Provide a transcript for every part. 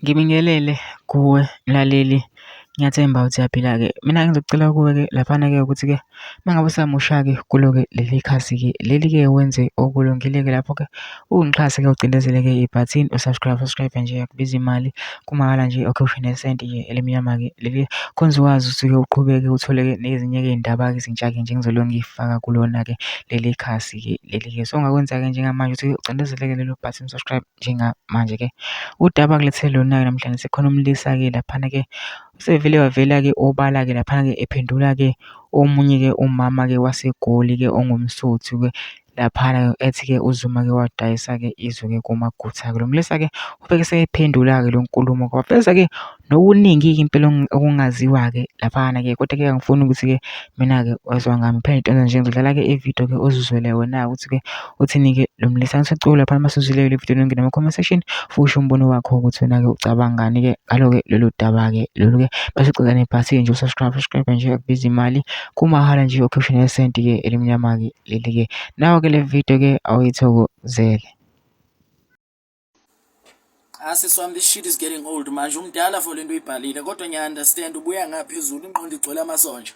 Ngibingelele kuwe mlaleli, ngiyathemba ukuthi uyaphila-ke. Mina ngizocela kuwe-ke laphana-ke ukuthi-ke uma ngabe usamusha-ke kulo-ke leli khasi-ke leli-ke wenze okulungile-ke lapho-ke ungixhase-ke ucindezele-ke ibhathini u-subscribe, subscribe nje akubizi imali kumahhala nje awukhiphi nesenti nje elimnyama-ke leli khona uzokwazi ukuthi-ke uqhubeke uthole-ke nezinye-ke iy'ndaba-ke ezintsha-ke nje engizobe ngiy'faka kulona-ke leli khasi-ke leli-ke. So ongakwenza-ke njengamanje ukuthi ucindezele-ke lelo bhathini subscribe. Njengamanje-ke udaba angilethe lona-ke namhlanje sekhona umlisa-ke laphana-ke usevele wavela-ke obala-ke laphana-ke ephendula-ke omunye-ke umama-ke waseGoli-ke ongumSuthu-ke laphana ethi-ke uZuma-ke wadayisa-ke izwe-ke kuMagutha-ke. Lo mlisa-ke ube eseyiphendula-ke le nkulumo waveza-ke nokuningi-ke impela okungaziwa-ke laphana-ke kodwa-ke angifuni ukuthi-ke mina-ke wezwa ngami phela into nje ngizodlala-ke ividiyo-ke uzizwele wena ukuthi-ke uthini-ke lo mlisa. Ngisacela laphana uma usuzwile le vidiyo ungene kuma-comment section usho umbono wakho ukuthi wena-ke ucabangani-ke ngalo-ke lolu daba-ke lolu-ke. Bese ucela nebhathini nje u-subscribe, subscribe nje akubizi imali kumahhala nje ukhishwe nesenti-ke elimnyama-ke leli-ke. Nawe-ke le vidiyo-ke awuyithokozele. Ah sisi wami, this shit is getting old manje. Umdala for lento uyibhalile, kodwa ngiya-understand ubuya ngaphezulu, ingqondo igcwele amasonja.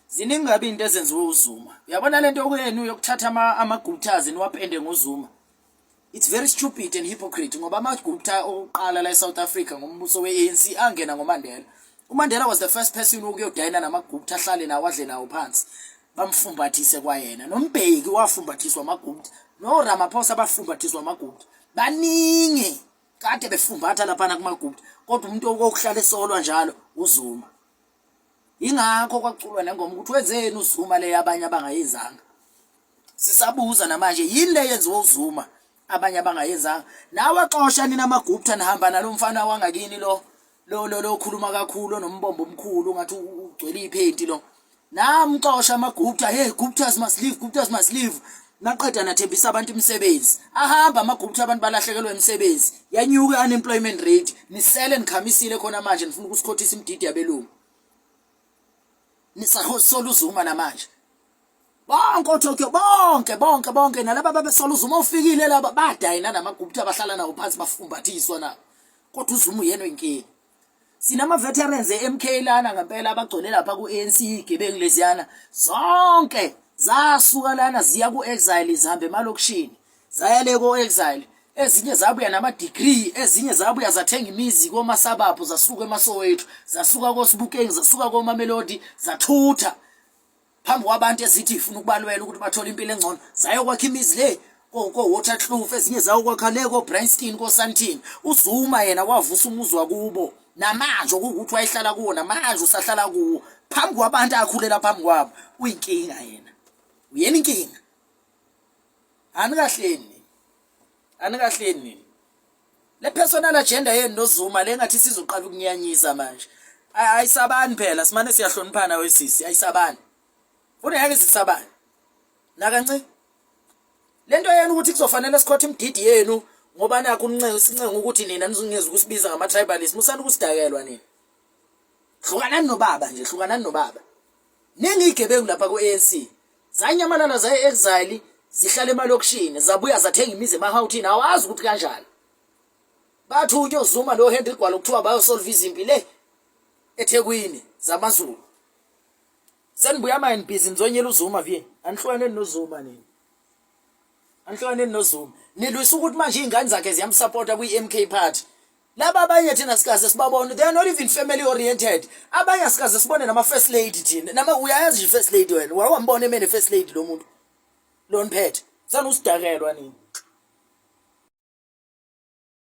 Ziningi kabi into ezenziwe uZuma. Uyabona lento okuyenu yokuthatha ama-Guptas niwapende ngoZuma. It's very stupid and hypocrite ngoba ama-Gupta okuqala la eSouth Africa ngombuso we-ANC angena ngoMandela. UMandela was the first person ukuyodayina nama-Gupta, ahlale nawo, adle nawo phansi. Bamfumbathise kwayena. NoMbeki wafumbathiswa amaGupta. NoRamaphosa bafumbathiswa amaGupta. Baningi kade befumbatha laphana kumaGupta, kodwa umuntu okokuhlala esolwa njalo uZuma. Ingakho kwaculwa nengoma ukuthi wenzeni uZuma le abanye abangayenzanga. Sisabuza namanje, yini le yenziwa uZuma abanye abangayenzanga? Nawe xosha nina amaGupta, nihamba nalomfana wangakini lo lo lo lo khuluma kakhulu onombombo omkhulu ngathi ugcwele iphenti lo. Namxosha amaGupta, hey, Guptas must leave, Guptas must leave. Naqeda nathembisa abantu imisebenzi. Ahamba amaGupta, abantu balahlekelwa imisebenzi. Yanyuka unemployment rate. Nisele nikhamisile khona manje nifuna ukusikhothisa imididi yabelungu. Nisasola uZuma namanje. Bonke oTokyo, bonke bonke bonke nalaba babesola uZuma ufikile laba badayina namaGupta, abahlala nawo phansi, bafumbathiswa na. Kodwa uZuma uyena oyinkinga. Sinama veterans e-MK lana ngempela abagcwele lapha ku-ANC, igebengu leziyana zonke zasuka lana ziya ku-exile, zihambe emalokishini zaya le ko-exile, ezinye zabuya nama-degree, ezinye zabuya zathenga imizi komasababhu, zasuka emaSoweto, zasuka koSibukeng, zasuka koMamelodi, zathutha phambi kwabantu ezithi ifuna ukubalwela ukuthi bathole impilo engcono, zayokwakha imizi le ko-Waterkloof, ezinye zayokwakha le ko-Bryanston, ko-Sandton. UZuma yena wavusa umuzi wakubo namanje okuwukuthi wayehlala kuwo, namanje usahlala kuwo phambi kwabantu akhulela phambi kwabo. Uyinkinga yena, uyena inkinga. Anikahleni, anikahleni nini le personal agenda yenu noZuma le ngathi sizoqala ukunyanyisa manje. Ayisabani phela, simane siyahloniphana wesisi, ayisabani. Funa yake zisabani nakanci lento yenu ukuthi kuzofanele sikhothe imididi yenu ngoba nakho uncengo sincenga ukuthi nina nizongeza ukusibiza ngama tribalist. Musani ukusidakelwa nina. Hlukanani nobaba nje, hlukanani nobaba. Ningi igebengu lapha ku-ANC zanyamalala zaye exile, zihlala emalokishini, zabuya zathenga imizi emahawuthini, awazi ukuthi kanjani. Bathunywa uZuma lo Henry Gwala kuthiwa bayosolve izimpi le eThekwini zamaZulu. Senibuya manje busy nizonyela uZuma vie. Anihlukaneni noZuma nini. Anihlukaneni noZuma. Nilwisa ukuthi manje izingane zakhe ziyamsupporta kwi-MK party. Laba abanye thina sikaze sibabone, they are not even family oriented. Abanye asikaze sibone nama first lady thina. Nama uyayazi nje first lady wena. Wawambona emene first lady lo muntu. Lo niphethe. Sanusidakelwa nini.